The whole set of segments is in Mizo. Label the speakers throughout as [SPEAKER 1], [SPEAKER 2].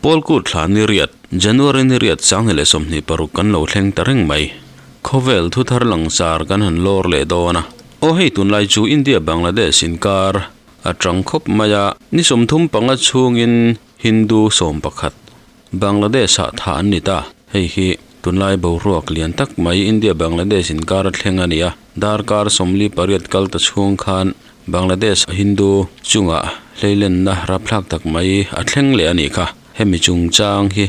[SPEAKER 1] Pawlkut thla ni riat, January ni riat 2026 kan lo thleng ta reng mai. Khawvel thu thar langsar kan han lawr leh dawn a. Aw hei tunlai chu India Bangladesh inkar a tang khawp mai a, ni 35 chhungin Hindu 11 Bangladesh ah thah an ni ta. Hei hi tunlai boruak lian tak mai India Bangladesh inkar a thleng a ni a, darkar 48 kal ta chhung khan Bangladesh Hindu chungah hleilenna rapthlak tak mai a thleng leh a nih kha. Hemi chungchang hi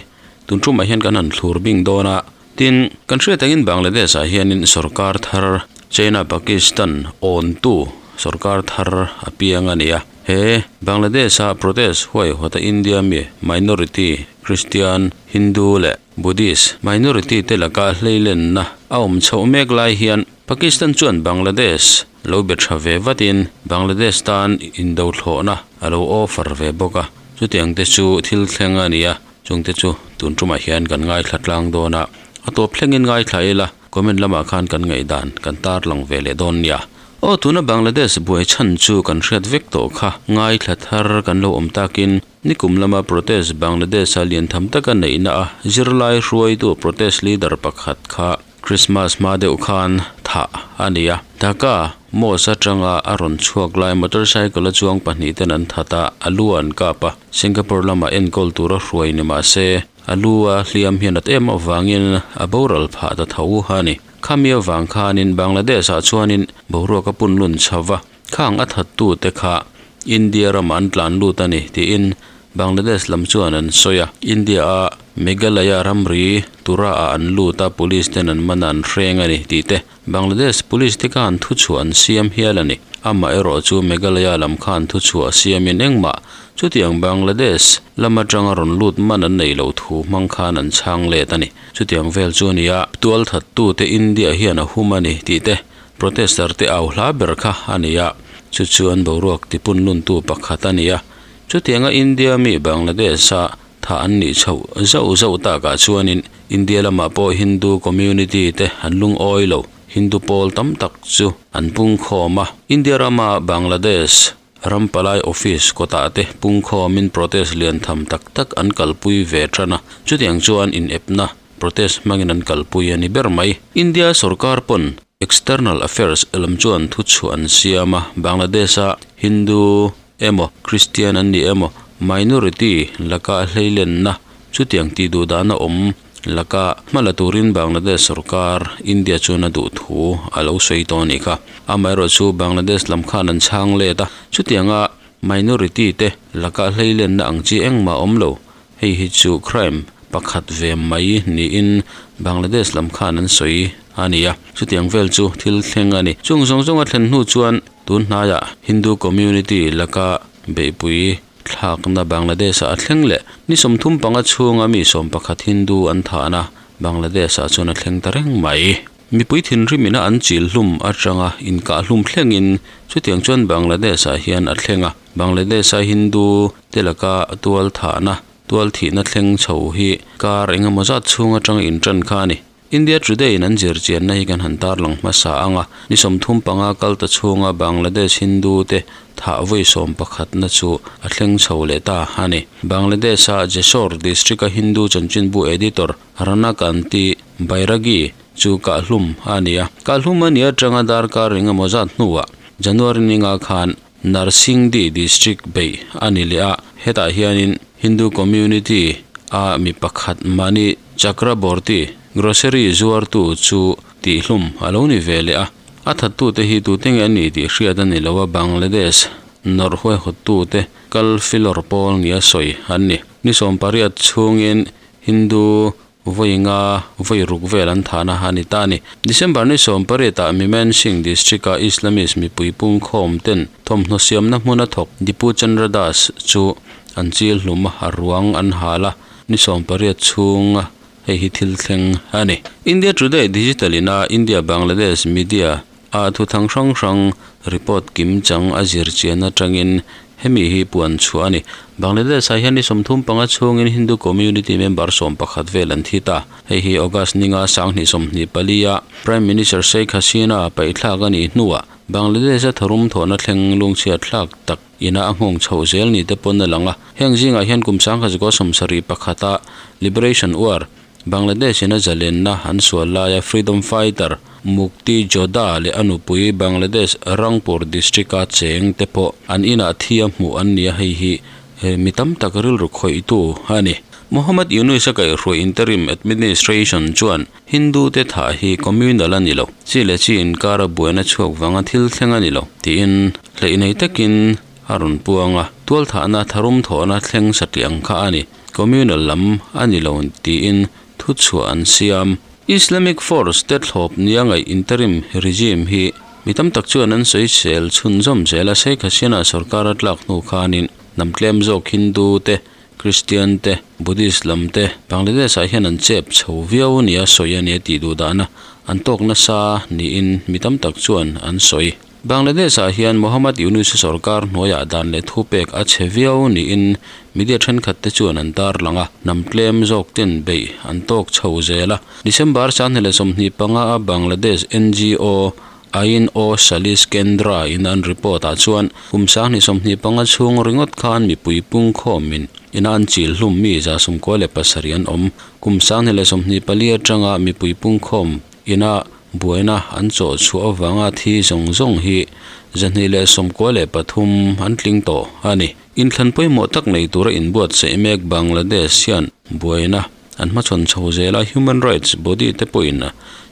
[SPEAKER 1] tun tumah hian kan han thlur bing dawn a, tin kan hriat angin Bangladesh ah hianin sorkar thar China Pakistan awntu sorkar thar a piang a ni a. He Bangladesh a protest huai hawta India mi minority Christian, Hindu leh Buddhist minority te laka hleilenna a awm chhoh mek lai hian Pakistan chuan Bangladesh lo be tha ve vatin Bangladesh tan indo thlawhna a lo offer ve bawk a. Chutiang te chu thil thleng a ni a, chungte chu tun tumah hian kan ngaithla tlang dawn a, a tawp thlengin ngaithla ila comment lamah khan kan ngaihdan kan tar lang ve leh dawn nia. Aw tuna Bangladesh buai chhan chu kan hriat vek tawh kha ngaithla thar kan lo awm takin nikum lama protest Bangladesh a lian tham taka neihna a zirlai hruaitu protest leader pakhat kha Christmas hma deuh khan thah a ni a. Dhaka mosque atanga a rawn chhuak lai motorcycle a chuang pahnih ten an that a, a lu an kap a. Singapore lamah enkawl tura hruai ni mah se a lu a hliam hian at em avangin a boral phah ta tho a ni. Khami avang khanin Bangladesh ah chuanin boruak a pun lun chho va, khang a thattu te kha India ramah an tlan lut a ni tiin Bangladesh lam chuan an sawi a. India a Meghalaya ramri tura ah an lut a, police ten an man a an hreng a ni tih te Bangladesh police te khan thu chhuah an siam hial a ni. Amah erawh chu Meghalaya lam khan thu chhuah siamin engmah chutiang Bangladesh lam atanga rawn lut man an nei lo thu hmang khan an chhang let a ni. Chutiang vel chu a ni a, tual thattu te India hian a hum a ni tih te protester te au hla ber kha a ni a, chu chuan boruak tipun luntu pakhat a ni a. Chutianga India mi Bangladesh a thah an nih chhoh zauh zauh takah chuanin India lamah pawh Hindu community te an lungawi lo. Hindu pawl tam tak chu an pungkhawm a. India rama Bangladesh ram palai office kawtah te pungkhawmin protest lian tham tak tak an kalpui ve tan a. Chutiang chuan inepna protest hmangin an kalpui a ni ber mai. India sorkar pawn External Affairs lam chuan thu chhuah an siam a, Bangladesh a Hindu emaw Christian an ni emaw minority laka hleilenna chutiang tih duh dahna awm laka hmala turin Bangladesh sorkar India chuan a duh thu a lo sawi tawh a nih kha. Amaherawh chu Bangladesh lam khan an chhang let a, chutianga minority te laka hleilenna ang chi engmah awm lo. Hei hi chu crime pakhat ve mai niin Bangladesh lam khan an sawi a ni a, chutiang vel chu thil thleng a ni. Chung zawng zawng a thlen hnu chuan tun hnaiah Hindu community laka beihpui thlakna Bangladesh ah a thleng leh ni 35 chhunga mi 11 Hindu an thahna Bangladesh ah chuan a thleng ta reng mai. Mipui thinrim ina an chil hlum atanga inkah hlum thlengin chutiang chuan Bangladesh ah hian a thleng a. Bangladesh a Hindu te laka tual thahna, tual thihna thleng chho hi kar engemaw zat chhung atanga intan kha a ni. India Today in an zirchianna hi kan han tarlang hmasa ang a, ni 35 kal ta chhunga Bangladesh Hindu te thah vawi 11 na chu a thleng chho leh ta a ni. Bangladesh a Jessore district a Hindu chanchinbu editor Rana Kanti Bairagi chu kahhlum a ni a. Kahhlum a ni atanga darkar engemaw zat hnuah January ninga khan Narsingdi district beih a ni leh a, hetah hianin Hindu community a mi pakhat Mani Chakraborty grocery zuartu chu tihhlum a lo ni ve leh a. A thattute hi tute nge a ni tih hriat a ni lo a, Bangladesh nawrh huaihawttute kal filawr pawl nia sawi an ni. Ni 18 chhungin Hindu vawi nga vawi ruk vel an thahna a ni ta a ni. December ni 18 ah Mymensingh district a Islamist mipui pungkhawm ten thawmhnaw siamna hmuna thawk Dipu Chandra Das chu an chil hlum a, a ruang an hal a, ni 18 chhung hei hi thil thleng a ni. India Today Digital ina India Bangladesh media a thu thang hrang hrang report kim chang a zir chian atangin Hemi hi puan chhuah a ni. Bangladesh ah hian ni 35 chhungin Hindu community member 11 vel an thi ta. Hei hi August ninga 2024 a Prime Minister Sheikh Hasina paihthlak a nih hnuah Bangladesh a tharum thawhna thleng lungchhiat thlak tak ina a nghawng chhoh zel ni te pawn a lang a. Heng zingah hian kum 1971 a Liberation War, Bangladesh in a zalenna an sual laia freedom fighter Mukti Jodha leh a nupui Bangladesh Rangpur district a cheng te pawh an inah thi a hmuh an ni a, hei hi mi tam tak rilru khawihtu a ni. Muhammad Yunus a kaihhruai interim administration chuan Hindu te thah hi communal a ni lo, chi leh chi inkar a buaina chhuak vanga thil thleng a ni lo tiin hleih nei takin a rawn puang a, tualthahna tharum thawhna thleng satliah ang kha a ni. Communal lam a ni lo tiin thuchhuah an siam. Islamic Force te thlawp nia ngaih interim regime hi mi tam tak chuan an sawisel chhunzawm zel a, Sheikh Hasina sorkar a tlak hnu khanin hnam tlem zawk Hindu te, Christian te, Buddhist lam te Bangladesh ah hian an chep chho viau nia sawi a nia tih duh dahna an tawk nasa niin mi tam tak chuan an sawi. Bangladesh ah hian Mohammad Yunus sorkar hnuaiah dan leh thupek a chhe viau niin media thenkhat te chuan an tarlang a, hnam tlem zawk ten beih an tawk chho zel a. December 2025 a Bangladesh NGO Ain O Salis Kendra in an report ah chuan kum 2025 chhung ringawt khan mipui pungkhawmin ina an chil hlum mi 97 an awm. Kum 2024 atanga mipui pungkhawm ina buaina an chawh chhuah avanga thi zawng zawng hi 293 an tling tawh a ni. Inthlan pawimawh tak nei tura inbuatsaih mek Bangladesh hian buaina an hmachhawn chho zel a, human rights body te pawhin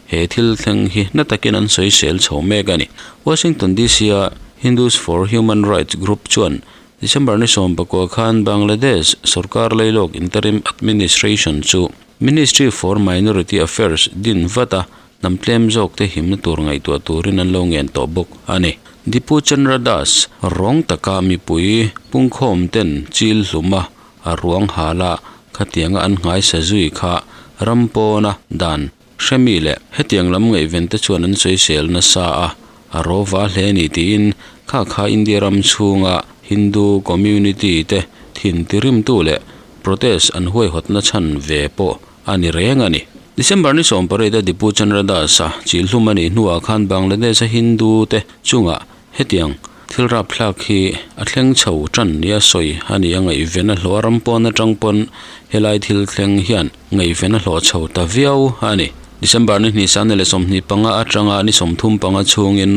[SPEAKER 1] he thil thleng hi na takin an sawisel chho mek a ni. Washington DC a Hindus for Human Rights group chuan December ni 19 khan Bangladesh sorkar leilawk interim administration chu Ministry for Minority Affairs din vat a, hnam tlem zawk te himna tur ngaihtuah turin an lo ngen tawh bawk a ni. Dipu Chandra Das rawng taka mipui pungkhawm ten chil hlum a, a ruang hal a, khatianga an nghaisa zui kha ram pawna dan hremi leh hetiang lam ngaihven te chuan an sawisel nasa a, a rawva hle ni tiin kha kha India ram chhunga Hindu community te thin tirimtu leh protest an huaihawtna chhan ve pawh a ni reng a ni. December ni 18 a Dipu Chandra Das a chil hlum a nih hnuah khan Bangladesh a Hindu te chungah hetiang thil rapthlak hi a thleng chho tan nia sawi a ni a, ngaihven a hlawh a ram pawn atang pawn helai thil thleng hian ngaihven a hlawh chho ta viau a ni. December ni hnih 2025 atanga ni 35 chhungin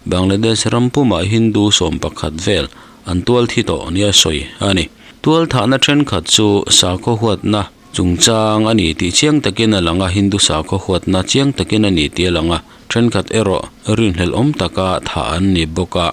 [SPEAKER 1] Bangladesh ram pumah Hindu 11 vel an tual thi tawh nia sawi a ni. Tual thahna thenkhat chu sakhaw huatna chungchang a ni tih chiang takin a lang a, Hindu sakhaw huatna chiang takin a ni tih a lang a, thenkhat erawh rinhlelh awm taka thah an ni bawk a,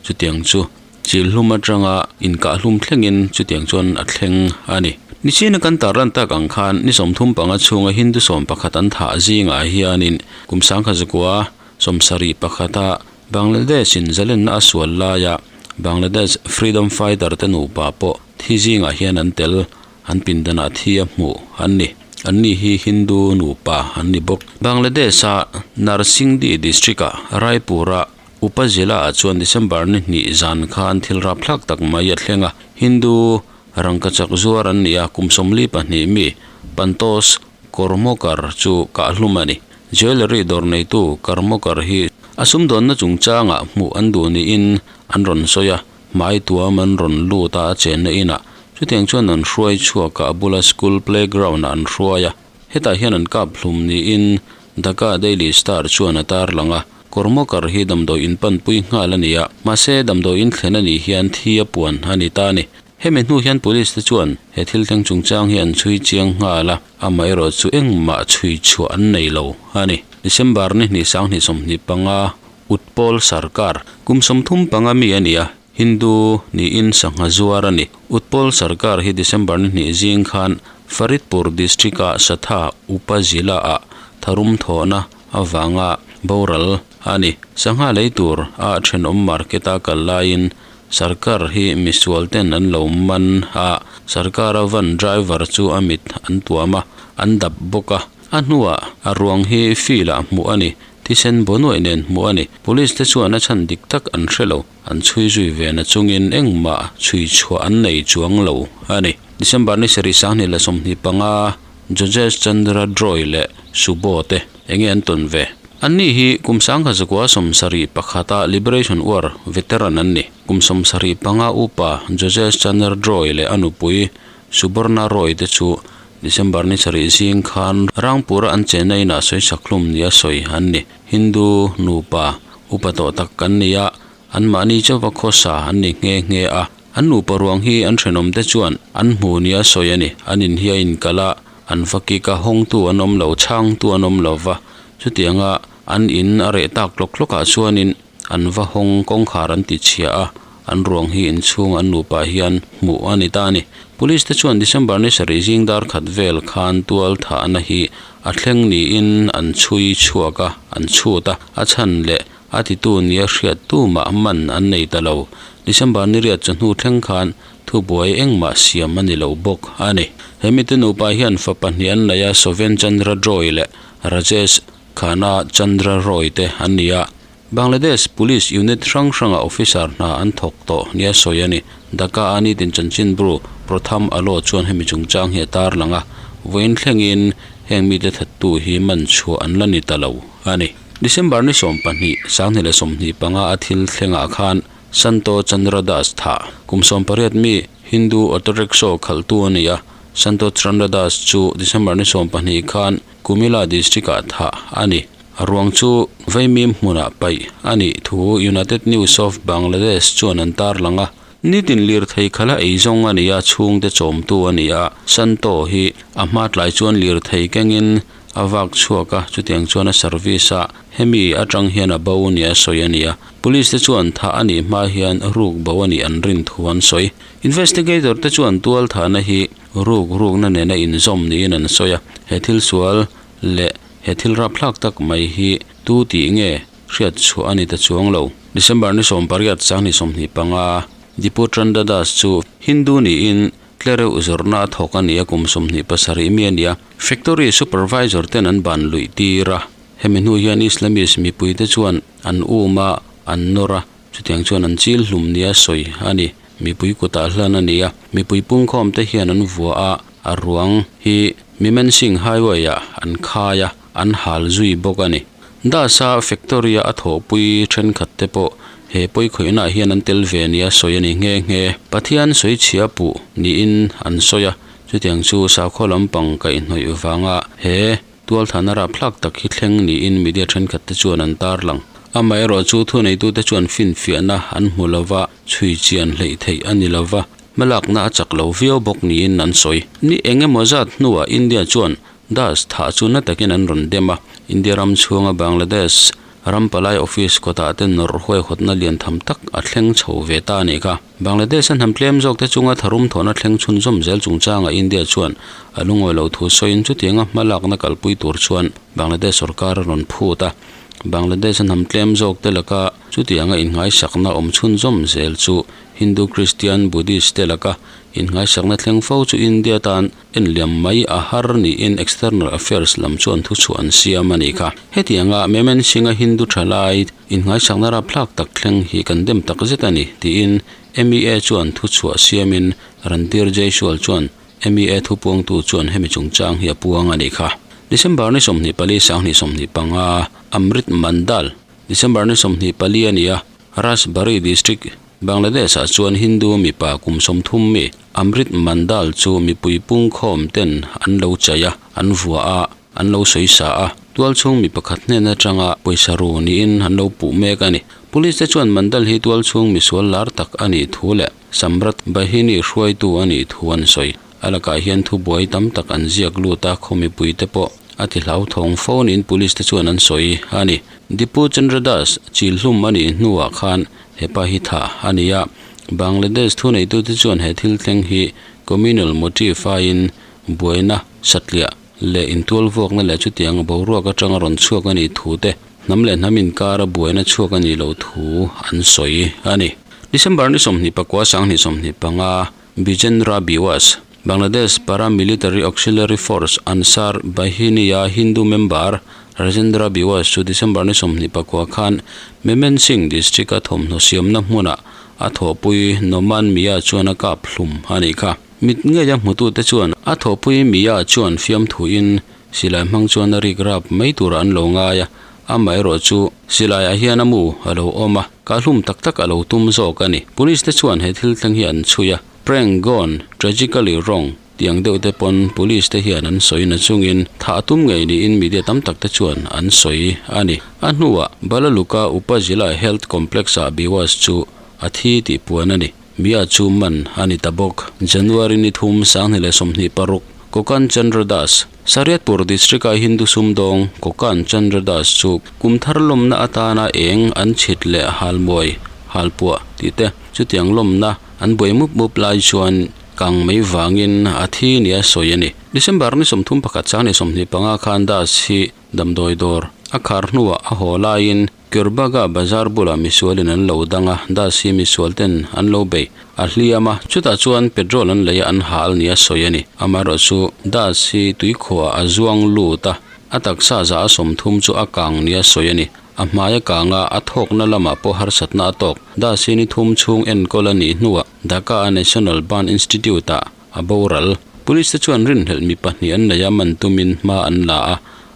[SPEAKER 1] chutiang chu chilhlum atanga inkahhlum thlengin chutiang chuan a thleng a ni. Nichina kan tarlan tak ang khan ni 35 chhunga Hindu 11 an thah zingah hianin kum 1971 a Bangladesh in zalenna a sual laia Bangladesh freedom fighter te nupa pawh thi zingah hian an tel, an pindanah thi a hmuh an ni. An ni hi Hindu nupa an ni bawk. Bangladesh a Narsingdi district ah Raipur a Upazila ah chuan December ni hnih zan khan thil rapthlak tak mai a thleng a, Hindu rangkachak zuar an ni a, kum 42 mi Pantos Kormokar chu kahhlum a ni. Jewellery dawr neitu Karmokar hi a sumdawnna chungchangah hmuh an duh niin an rawn sawi a, hmai tuam an rawn lut a, a chenna inah chutiang chuan an hruai chhuak a, a bula school playground ah an hruai a, hetah hian an kap hlum niin Dhaka Daily Star chuan a tarlang a, Kormokar hi damdawi inpanpui nghal a ni a, mahse damdawi inthlen a nih hian thi a puan a ni ta a ni. Hemi hnu hian police te chuan he thil thleng chungchang hi an chhui chiang nghal a, amaherawh chu engmah chhui chhuah an nei lo a ni. December ni hnih 2025 Utpol Sarkar kum 35 mi a ni a, Hindu niin sangha zuar a ni. Utpol Sarkar hi December ni hnih zing khan Faridpur district ah Satha Upazila ah tharum thawhna avanga boral a ni. Sangha lei tur a thenawm market a kal laiin Sarkar hi misual ten an lo man a, Sarkar a van driver chu a mit an tuam a, an dap bawk a. A hnuah a ruang hi field ah hmuh a ni. Thisen baw nuaih nen hmuh a ni. Police te chuan a chhan dik tak an hre lo. An chhui zui ve na chungin engmah chhui chhuah an nei chuang lo a ni. December ni sarih 2025 Jojesh Chandra Droy leh Subo te enge an tawn ve? Anni hi kum 1971 a Liberation War veteran an ni. Kum 75 upa Jojesh Chandra Droy leh a nupui Suborna Roy te chu December ni sarih zing khan Rangpura an chenna inah sawi sak hlum nia sawi an ni. Hindu nupa upa tawh tak kan ni a, anmahni chauha khawsa an ni nghe nghe a. An nupa ruang hi an thenawm te chuan an hmu nia sawi a ni. An in hi a inkal a, an va kik a, hawngtu an awm lo, chhangtu an awm lo va. Chutianga an in a reh tak tlawk tlawkah chuanin an va hawng kawngkhar an ti chhia a, an ruang hi inchhung an nupa hian hmuh a ni ta a ni. Police te chuan December ni sarih zing dar khat vel khan tual thahna hi a thleng niin an chhui chhuak a, an chhut a, a chhan leh a titu nia hriat tumah man an nei ta lo. December ni riat chawhnu thleng khan thubuai engmah siam a ni lo bawk a ni. He mite nupa hian fa pahnih an nei a, Soven Chandra Roy leh Rajesh Khana Chandra Roy te an ni a. Bangladesh Police unit hrang hranga officer hna an thawk tawh nia sawi a ni. Dhaka a nitin chanchin bru Prothom Alo chuan hemi chungchang hi a tar lang a, vawiin thlengin heng mite thattu hi man chhuah an la ni ta lo a ni. December ni 12, 2025 a thil thlengah khan Santo Chandra Das tha kum 18 mi Hindu auto rickshaw khalhtu a ni a, Santo Chandra Das chu December ni 12 khan Cumilla district-ah tha a ni. A ruang chu Vaimim hmunah paih a nih thu United News of Bangladesh chuan an tar lang a. Nitin lirthei khala ei zawng a ni a, chhungte chawmtu a ni a. Santo hi a hma tlai chuan lirthei kengin a vak chhuak a, chutiang chuan a service a, hemi atang hian a bo nia sawi a ni a. Police te chuan thah a nih hma hian ruk bo a nih an rin thu an sawi. Investigator te chuan tual thahna hi ruk rukna nena inzawm niin an sawi a, he thil sual leh he thil rapthlak tak mai hi tu tih nge hriat chhuah a ni ta chuang lo. December ni 18 2025 Dipu Chandra Das chu Hindu niin tlereuh zawrhna a thawk a ni a, kum 27 mi a ni a, factory supervisor ten an ban luih tir a, hemi hnu hian Islamist mipui te chuan an um a, an nawr a, chutiang chuan an chil hlum nia sawi a ni. Mipui kutah hlan a ni a, mipui pungkhawm te hian an vua a, a ruang hi Mymensingh Highway ah an khai a, an hal zui bawk a ni. Das-a factory a a thawhpui thenkhat te pawh he pawi khawihnaah hian an tel ve nia sawi a ni nghe nghe. Pathian sawi chhia puh niin an sawi a, chutiang chu sakhaw lampang kaihhnawih vanga he tualthana rapthlak tak hi thleng niin media thenkhat te chuan an tarlang. Amaherawhchu thuneitute chuan finfiahna an hmu lova, chhui chian hleih theih a ni lova, hmalakna a chak lo viau bawk niin an sawi. Ni eng emaw zat hnuah India chuan Das thah chu na takin an rawn dem a, India ram chhunga Bangladesh ram palai office kawtah te nawrh huaihawtna lian tham tak a thleng chho ve ta a nih kha. Bangladesh a hnam tlem zawk te chunga tharum thawhna thleng chhunzawm zel chungchangah India chuan a lungawi lo thu sawiin chutianga hmalakna kalpui tur chuan Bangladesh sorkar a rawn phut a. Bangladesh a hnam tlem zawk te laka chutianga inngaisakna awm chhunzawm zel chu Hindu, Christian, Buddhist te laka inngaisakna thleng fo chu India tan enliam mai a har niin External Affairs lam chuan thuchhuah an siam a nih kha. Hetianga Mymensingh-a Hindu thalai inngaisakna rapthlak tak thleng hi kan dem tak zet a ni, tiin MEA chuan thuchhuah siamin Randhir Jaiswal chuan MEA thupuangtu chuan hemi chungchang hi a puang a nih kha. December ni 24 2025 Amrit Mandal December ni 24 a ni a, Rajbari District, Bangladesh-ah chuan Hindu mipa kum 30 mi Amrit Mandal chu mipui pungkhawm ten an lo chai a, an vua a, an lo sawi sa a. Tualchhung mi pakhat hnen atanga pawisa ru niin an lo puh mek a ni. Police te chuan Mandal hi tualchhung misual lar tak a nih thu leh Samrat Bahini hruaitu a nih thu an sawi. A lakah hian thubuai tam tak an ziak lut a, khaw mipui te pawh a ti hlauthawng fo niin police te chuan an sawi a ni. Dipu Chandra Das chil hlum a nih hnuah khan hepa hi tha a ni a, Bangladesh thuneitute chuan he thil thleng hi communal motive aiin buaina satliah leh intualvuakna leh chutiang boruak atanga rawn chhuak a nih thu te, hnam leh hnam inkara buaina chhuak a nih loh thu an sawi a ni. December ni 29 2025 Bijendra Biwas, Bangladesh Paramilitary Auxiliary Force Ansar Bahini-a Hindu member Rajendra Biwas chu December ni 24 khan Mymensingh District-a thawmhnaw siamna hmunah a thawhpui Noman Mia chuan a kap hlum a nih kha. Mit ngeia hmutute chuan a thawhpui Mia chuan fiamthuin silai hmang chuan a rik rap mai turah an lo ngai a, amaherawh chu silaiah hian a mu a lo awm a, kahhlum tak tak a lo tum zawk a ni. Police te chuan he thil thleng hi an chhui a, Prank gone tragically wrong tiang deuh te pawn police te hian an sawi na chungin thah tum ngei niin media tam tak te chuan an sawi a ni. A hnuah Balaluka Upazila Health Complex-ah Biwas chu a thi tih puan a ni. Mia chu man a ni ta bawk. January ni thum 2026, Kokan Chandra Das, Sariatpur District-a Hindu sumdawng Kokan Chandra Das chu kum thar lawmna atana eng an chhit leh halmuai, halpuah tih te chutiang lawmna an buai mup mup lai chuan kang mai vangin a thi nia sawi a ni. December ni 31 2025 khan Das hi damdawi dawr a khar hnuah a haw laiin Kirbaga bazar bulah misualin an lo dang a, Das hi misual ten an lo bei a hliam a, chutah chuan petrol an lei a an hal nia sawi a ni. Amaherawh chu Das hi tuikhuah a zuang lut a, a taksa za a 30 chu a kang nia sawi a ni. A hmai a kang a, a thawkna lamah pawh harsatna a tawk. Das hi ni thum chhung enkawl a nih hnuah Dhaka-a National Burn Institute-ah a boral. Police te chuan rinhlelh mi pahnih an nei a, man tumin hma an la a,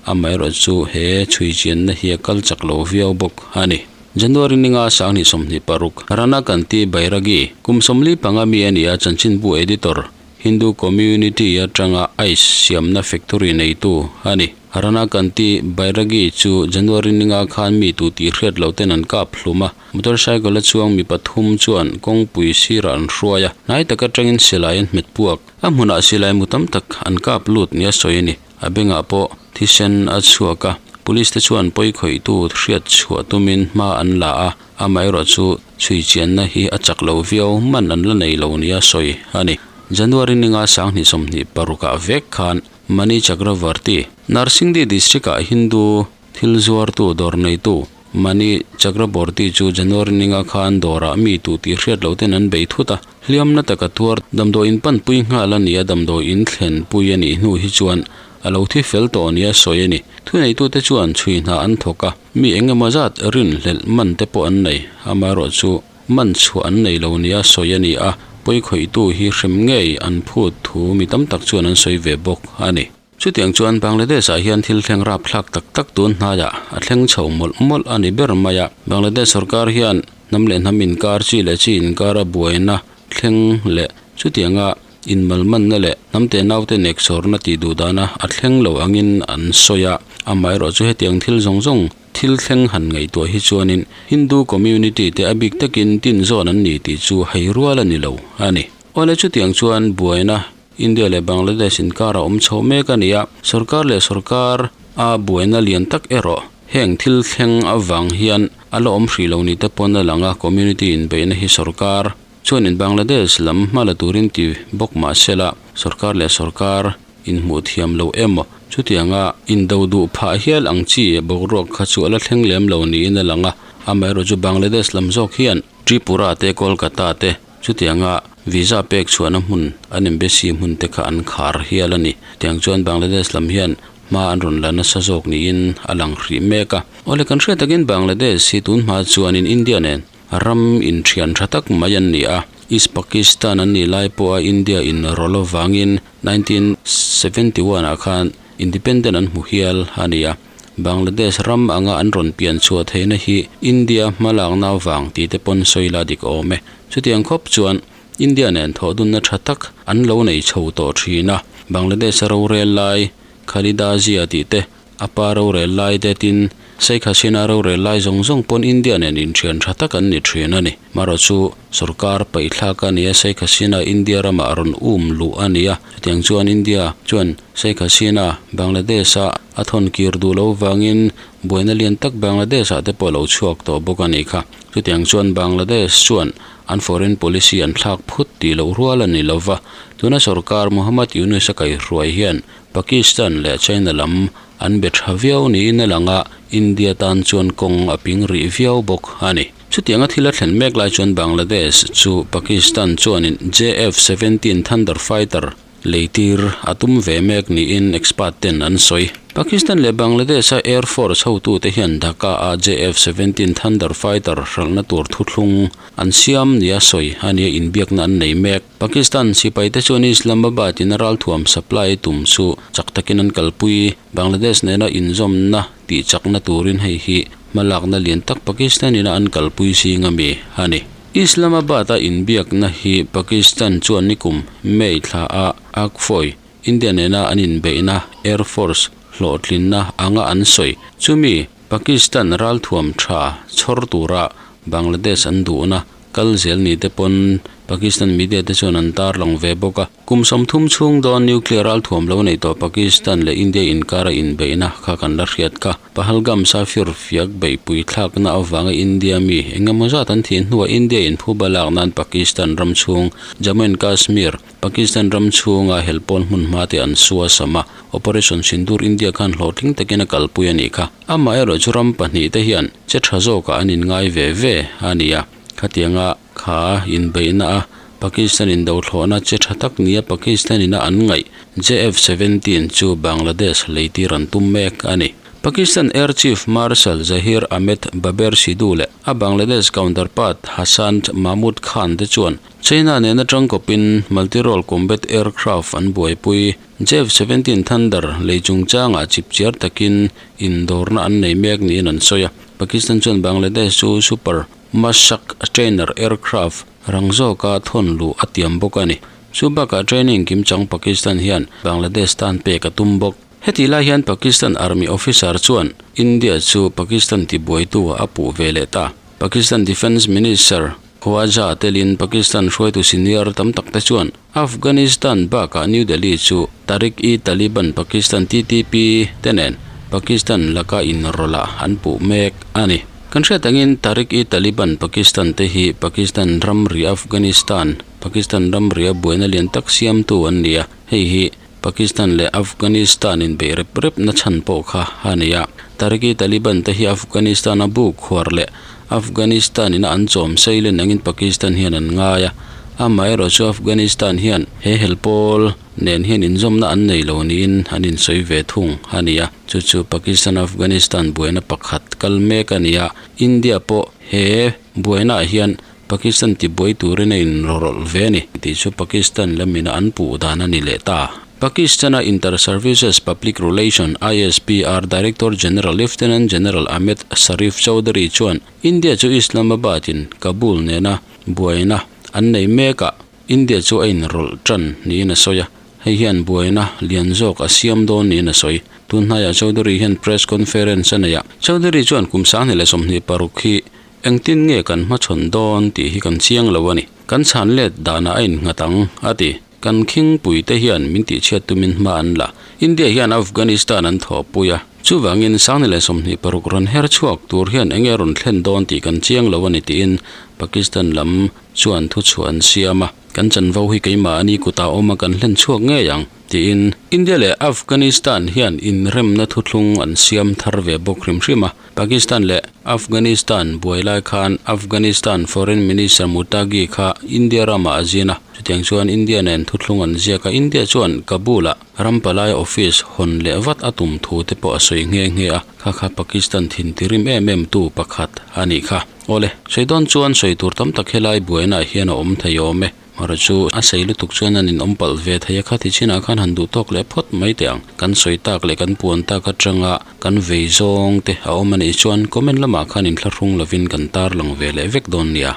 [SPEAKER 1] amaherawh chu he chhui chianna hi a kal chak lo viau bawk a ni. January ninga 2026, Rana Kanti Bairagi, kum 45 mi a ni a, chanchinbu editor, Hindu community atanga ice siamna factory neitu a ni. Rana Kanti Bairagi chu January ninga khan mi tu tih hriat loh ten an kap hlum a. Motorcycle a chuang mi pathum chuan kawngpui sirah an hruai a, hnai tak atangin silai an hmet puak. A hmunah silai mu tam tak an kap lut nia sawi a ni. A bengah pawh thisen a chhuak a, police te chuan pawi khawihtu hriat chhuah tumin hma an la a, amaherawh chu chhui chianna hi a chak lo viau man an la nei lo nia sawi a ni. January ninga 2026 ah vek khan Mani Chakravarti, Narsingdi district ah Hindu thil zuartu dawr neitu Mani Chakraborty chu January ninga khan dawrah mi tu tih hriat loh ten an bei thut a, hliamna taka tuar damdawi in panpui nghal a ni a, damdawi in thlen pui a nih hnu hi chuan a lo thi fel tawh nia sawi a ni. Thuneitute chuan chhui hna an thawk a, mi eng emaw zat rinhlelh man te pawh an nei, amaherawh chu man chhuah an nei lo nia sawi a ni a, pawikhawihtu hi hrem ngei an phut thu mi tam tak chuan an sawi ve bawk a ni. Chutiang chuan Bangladesh-ah hian thil thleng rapthlak tak tak tun hnaiah a thleng chho mawlh mawlh a ni ber mai a. Bangladesh sorkar hian hnam leh hnam inkar, chi leh chi inkara buaina thleng leh chutianga inmalmanna leh hnam te naute neksawrna tih duh dana a thleng lo angin an sawi a. Amaherawh chu hetiang thil zawng zawng thil thleng han ngaihtuah hi chuanin Hindu community te a bik takin tinzawn an ni tih chu hei rual a ni lo a ni. Awle chutiang chuan buaina India leh Bangladesh inkar a awm chho mek a ni a, sorkar leh sorkar a buaina lian tak erawh heng thil thleng avang hian a la awm hrih lo ni te pawn a lang a, community inbeihna hi sorkar chuanin Bangladesh lam hma la turin ti bawk mah se la, sorkar leh sorkar inhmuh thiam lo emaw chutianga indo duh phah hial ang chi boruak kha chu a la thleng lem lo niin a lang a, amaherawhchu Bangladesh lam zawk hian Tripura te Kolkata te Chutianga visa pek chhuahna hmun an embassy hmun te kha an khar hial a ni. Tiang chuan Bangladesh lam hian hma an rawn la nasa zawk niin a lang hrih mek a. Awle kan hriat takin Bangladesh hi tun hma chuanin India nen ram inthian tha tak mai an ni a. East Pakistan an nih lai pawha India in rawlh avangin 1971 ah khan independent an hmu hial a ni a. Bangladesh ram anga an rawn pian chhuah theihna hi India hmalakna vang tih te pawn sawi la dik awm e. Chutiang khawp chuan India nen thawhdunna tha tak an lo nei chho tawh thin a. Bangladesh a rorel lai Khalida Zia tih te, a pa rorel lai te tin Sheikh Hasina rorel lai zawng zawng pawn India nen inthian tha tak an ni thin a ni. Marawh chu sorkar paihthlak a ni a, Sheikh Hasina India ramah rawn um luh a ni a. Chutiang chuan India chuan Sheikh Hasina Bangladesh-a a thawn kir duh loh vangin buaina lian tak Bangladesh-ah te pawh a lo chhuak tawh bawk a nih kha. Chutiang chuan Bangladesh chuan an foreign policy an thlak phut tih loh rual a ni lo va, tuna sorkar Muhammad Yunus a kaihruai hian Pakistan leh China lam an be tha viau niin a lang a, India tan chuan kawng a ping rih viau bawk a ni. Chutianga thil a thlen mek lai chuan Bangladesh chu Pakistan chuanin JF-17 Thunder Fighter leitir a tum ve mek niin expert ten an sawi. Pakistan leh Bangladesh-a Air Force hotute hian Dhaka-a JF-17 Thunder fighter hralhna tur thuthlung an siam nia sawi a nia inbiakna an nei mek. Pakistan sipaite chuan Islamabad-in a ralthuam supply tum chu chak takin an kalpui. Bangladesh nena inzawmna tihchakna turin hei hi hmalakna lian tak Pakistan-ina an kalpui zing ami a ni. Islamabad-a inbiakna hi Pakistan chuan nikum May thla-a Akfoy India nena an inbeihna Air Force hlawhtlinna anga an sawi. Chumi Pakistan ralthuam tha chhawr tura Bangladesh an duhna kal zel ni te pawn Pakistan media te chuan an tarlang ve bawk a. Kum 30 chhung dawn nuclear ralthuam lo nei tawh Pakistan leh India inkara inbeihna kha kan la hriat kha. Pahalgam Safir fiak beihpui thlakna avanga India mi engemaw zat an thih hnuah India in phuba lak nan Pakistan ram chhung Jammu and Kashmir Pakistan ram chhunga helpawl hmun hma te an sua sam a, Operation Sindoor India khan hlawhtling takin a kalpui a nih kha. Amaherawh chu ram pahnih te hian che tha zawkah an inngai ve ve a ni a, khatianga kha inbeihna a Pakistan indothlawhna che tha tak nia Pakistan ina an ngaih JF-17 chu Bangladesh leitir an tum mek a ni. Pakistan Air Chief Marshal Zahir Ahmed Baber Sidhu leh a Bangladesh counterpart Hasan Mahmood Khan te chuan China nena tangkawpin multi-role combat aircraft an buaipui JF-17 Thunder lei chungchangah chipchiar takin indawrna an nei mek niin an sawi a. Pakistan chuan Bangladesh chu Super Mushshak trainer aircraft rang zawka thawn luh a tiam bawk a ni. Chu bakah training kimchang Pakistan hian Bangladesh tan pek a tum bawk. Heti lai hian Pakistan Army officer chuan India chu Pakistan tibuaitu a puh ve leh ta. Pakistan Defence Minister Khawaja telin Pakistan hruaitu senior tam tak te chuan Afghanistan bakah New Delhi chu Tehrik-i-Taliban Pakistan, TTP, te nen Pakistan laka inrawlh an puh mek a ni. Kan hriat angin Tehrik-i-Taliban Pakistan te hi Pakistan ramri Afghanistan, Pakistan ramria buaina lian tak siamtu an ni a, hei hi Pakistan leh Afghanistan inbeih rep rep na chhan pawh kha a ni a. Tehrik-i-Taliban te hi Afghanistan-a buk khuar leh Afghanistan ina an chawm seilen angin Pakistan hian an ngai a. Amaherawh chu Afghanistan hian he helpawl nen hian inzawmna an nei lo niin an insawi ve thung a ni a. Chu chu Pakistan-Afghanistan buaina pakhat kal mek a ni a. India pawh he buainaah hian Pakistan tibuai turin a inrawlh ve a ni tih chu Pakistan lamina an puh dan a ni leh ta. Pakistan-a Inter-Services Public Relation, ISPR, Director General Lieutenant General Ahmed Sharif Chaudhry chuan India chu Islamabad-in Kabul nena buaina an nei mekah India chu a inrawlh tan niin a sawi a, hei hian buaina lian zawk a siam dawn niin a sawi. Tun hnaiah Chaudhry hian press conference a nei a, Chaudhry chuan kum 2026 hi Engtin nge kan hmachhawn dawn tih hi kan chiang lo a ni. Kan chhan let danah a innghat ang, a ti. Kan khingpuite hian min tihchhiat tumin hma an la. India hian Afghanistan an thawhpui a. Chuvangin 2026 rawn her chhuak tur hian enge rawn thlen dawn tih kan chiang lo a ni tiin Pakistan lam chuan thuchhuah an siam a. Kan chanvo hi keimah ani kutah awm a kan hlen chhuak ngei ang. Tiin India leh Afghanistan hian inremna thuthlung an siam thar ve bawk hrim hrim a. Pakistan leh Afghanistan buai lai khan Afghanistan Foreign Minister Muttaqi kha India ramah a zin a. Chutiang chuan India nen thuthlung an ziak a, India chuan Kabul-ah ram palai office hawn leh vat a tum thu te pawh a sawi nghe nghe a, kha kha Pakistan thin tirim em em tu pakhat a nih kha. Awle, sawi dawn chuan sawi tur tam tak helai buainaah hian a awm thei awm e. Mara chu a sei lutuk chuan an inawm palh ve thei a, khati chinah khan han duh tawk leh phawt mai teh ang. Kan sawi tak leh kan puan tak atanga kan vei zawng te a awm a nih chuan comment lamah khan inthlahrung lovin kan tarlang ve leh vek dawn nia.